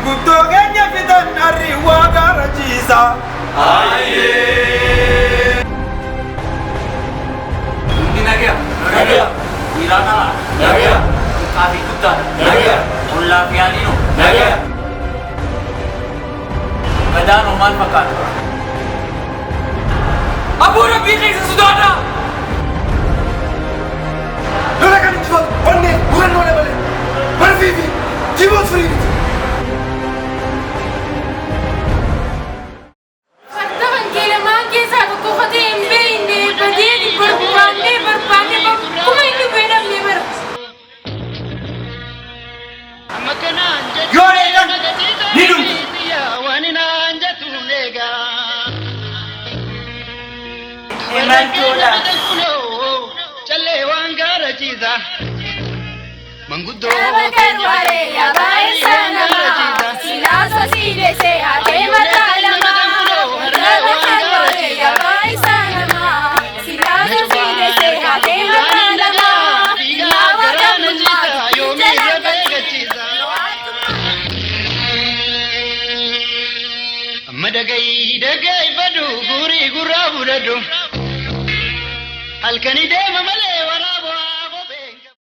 Manguddoo keenya fitan arri waa gaarachiisa. Hundi nagaya. Nagaya. Dhiiraa dhalaa. Nagaya. Xiqqaa fi guddaadha. Nagaya. Ollaa fi yaaliinoo. Nagaya. Gadaanoo maal fakkaata? Aboo Rabbii keessa sodaadhaa! Lola kan injifatu onnee murannoo malee barfii fi jiboot firii miti. Farda kan kee lamaan keessaa tokko ka ta'e hin beekne badee barbaannee barbaannee bakkuma inni bu'e dhabne bara. Yoo dheedan ni dhumtu. Imaltuudhaaf. Amma dagai dagai badu gurii gurraa fudhadhu halkanii deema malee.